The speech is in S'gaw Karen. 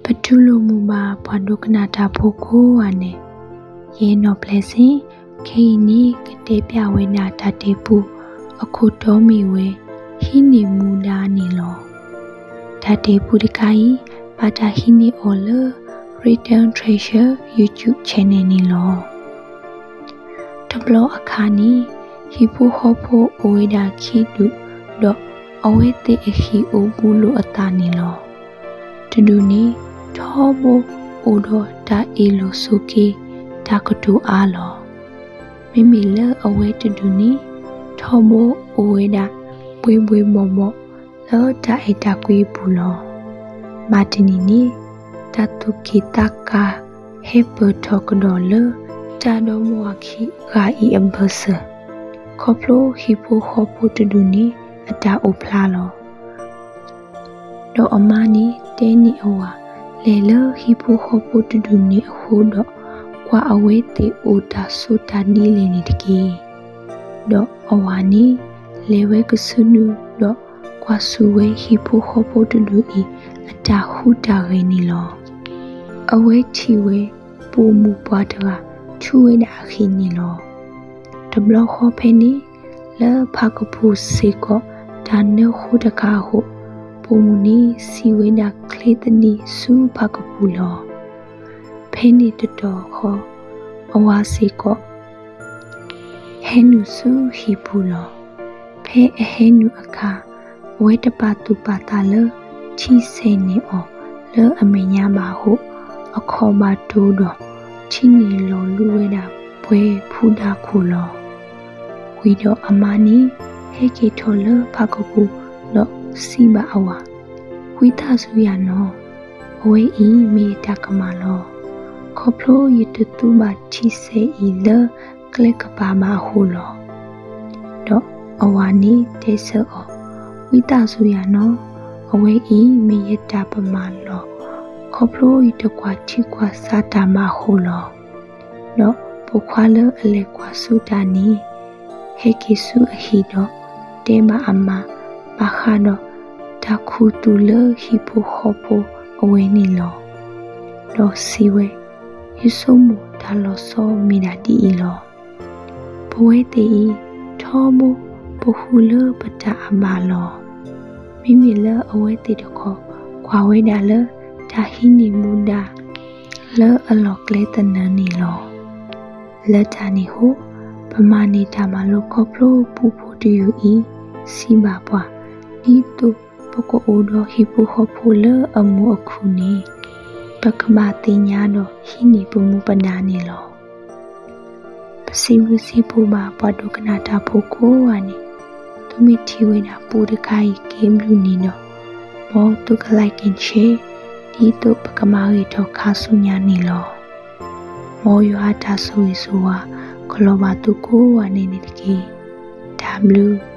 ပတူၢ်လိာ်မုာ်ဘၣ်ပှၤဒိကနၣ်တၢ်ဖိကိးဂၤန့ၣ်, ယဲနီၢ်ပျဲစ့ၢ်, ခဲအံၤန့ၣ် ကတဲပျၢ်ဝဲဒၣ်တၢ်တဲပူအခိၣ်တီမ့ၢ်ဝဲ ဟံးန့ၢ်မူဒါန့ၣ်လီၤ. တၢ်တဲပူတခါအံၤ ဘၣ်တၢ်ဟံးန့ၢ်အီၤလၢ Return Treasure YouTube channel န့ၣ်လီၤ. တဘျီအခါန့ၣ် ဟံၣ်ဖိဃီဖိအိၣ်ဝဲဒၣ်ခံဒူၣ်, ဒီးအဝဲသ့ၣ်အဟံၣ်အိၣ်ဘူးလိာ်အသးန့ၣ်လီၤ. တဒူၣ်န့ၣ် ထီဘိအိၣ်ဒီးတၢ်အ့ၣ်လိာ်ဆိးက့ တၢ်ကတိၤအါလီၤ. မ့မ့ၢ်လၢအဝဲတဒူၣ်န့ၣ် ထီဘိအိၣ်ဝဲဒၣ် ဘှ့ဘှ့ဘီၣ်ဘီၣ် လၢတၢ်အဲၣ်တၢ်ကွံအပူၤလီၤ. မၤတနံၤန့ၣ် တၢ်သူၣ်က့ၣ်သးကါဟဲပၢၢ်ထီၣ်ကဒီးလၢ တၢ်ဒီမါဝၤခံဂၤအံၤအဘၢၣ်စၢၤ, ခီဖျိဟံၣ်ဖိဃီဖိတဒူၣ်န့ၣ် အတၢ်အိၣ်ဖျါလီၤ. ဒီးအမါန့ၣ်တဲန့ၢ်အဝၤ လဲၤလၢဟံၣ်ဖိဃီဖိတဒူၣ်န့ၣ်အဃိဒီး ကွၢ်အဝဲသ့ၣ်အိၣ်တၢ်ဆိးတၢ်ဒ်လဲၣ်န့ၣ်တက့ၢ်. ဒီးအဝၤန့ၣ် လဲၤဝဲကဆူနုာ်ဒီး ကွၢ်ဆူၣ်ဝဲဟံၣ်ဖိဃီဖိတဒူၣ်အံၤ အတၢ်ဟူးတၢ်ဂဲၤန့ၣ်လီၤ. အဝဲထံၣ်ဝဲ ပိာ်မုၣ်ပှၤတဂၤ ထူဝဲဒၣ်အဃံန့ၣ်လီၤ. တဘျီဃီဖဲန့ၣ် လၢဖးကပူၤစ့ၢ်ကီး တၢ်နၢဃိတခါအဃိ, ပိာ်မုၣ်န့ၣ်စံၣ်ဝဲဒၣ်ချ့သနံးဆူဖးကပူၤလီၤ. ဖဲန့ၣ်တတီၢ်ဃီ, အဝၤစ့ၢ်ကီး ဟဲနုာ်ဆူဟံၣ်ပူၤလီၤ. ဖဲအဟဲနုာ်အခါ, အဝဲတပာ်သူၣ်ပာ်သးလၢ ထံဆဲးန့ၢ်အီၤလၢအမဲာ်ညါဘၣ်အဃိ, အခီၣ်ဘၣ်တိၤဒီး ထံန့ၣ်လီၤလူဝဲဒၣ်ပှဲၤဖူဒါခိၣ်လီၤ. ဝံၤဒီးအမါန့ၣ် ဟဲက့ၤထီၣ်လၢဖးကပူၤဒီးစံးဘၣ်အဝၤ, ဝံသးစူၤယၤနီၢ်, အဝဲအံၤမ့ၢ်ယတၢ်ကမၣ်လီၤ. ခီဖျိယတသူဘၣ်ထံဆဲးအံၤလၢကျဲကပၤဘၣ်အဃိလီၤ. ဒီးအဝၤန့ၣ်တဲဆၢအီၤ, ဝံသးစူၤယၤနီၢ်, အဝဲအံၤမ့ၢ်ယတၢ်ပမၤလီၤ. ခီဖျိယတကွၢ်ထံကွၢ်ဆးတၢ်ဘၣ်အဃိလီၤ. ဒီးပိာ်ခွါလၢအလဲၤကွၢ်ဆူတၢ်န့ၣ် ဟဲက့ၤဆူအဟံၣ်ဒီး တဲဘၣ်အမါ ဘၣ်ဃးဒီးတၢ်ခူသူၣ်လၢဟံၣ်ဖိဃီဖိအဝဲန့ၣ်လီၤ. ဒီးစံးဝဲ, ယဆိကမိၣ်တၢ်လီၤဆီမ့ၢ်ဒၣ်ဒ်အံၤလီၤ. ပဝဲသ့ၣ်အံၤ ထီဘိပဟူးလၢပတၢ်အဘၣ်လီၤ. မ့မ့ၢ်လၢအဝဲသ့ၣ်တခီ ကွၢ်ဝဲဒၣ်လၢတၢ်ဟံးန့ၢ်မူဒါ လၢအလီၢ်ကျဲသနၢၣ်န့ၣ်လီၤ. လၢတၢ်န့ၣ်အဃိ, ပမၤန့ၢ်တၢ်မၤလိခီဖျိပူဖိတယုၢ်အံၤ စံးဘၣ်ပှၤ, ဒ်သိးပကအိၣ်ဒီးဟံၣ်ဖိဃီဖိလၢအမုာ်အခုၣ်န့ၣ်, ပကဘၣ်သ့ၣ်ညါဒီးဟံးန့ၢ်ပမူပဒါန့ၣ်လီၤ. ပစံးဘျုးစံးဖှိၣ်ဘၣ်ပှၤဒိကနၣ်တၢ်ဖိကိးဂၤန့ၣ်, သုမ့ၢ်ထံၣ်ဝဲဒၣ်ပူတခါအံၤကဲဘျုးန့ၣ်ဒီး, မ်သုက like and share ဒ်သိးပကမၤဂ့ၤထီၣ်ခါဆူညါန့ၣ်လီၤ. မ်ယွၤအတၢ်ဆိၣ်ဂ့ၤဆိၣ်ဝါ ကလီၤဘၣ်သုကိးဂၤန့ၣ်န့ၣ်တက့ၢ်. တၢ်ဘျုး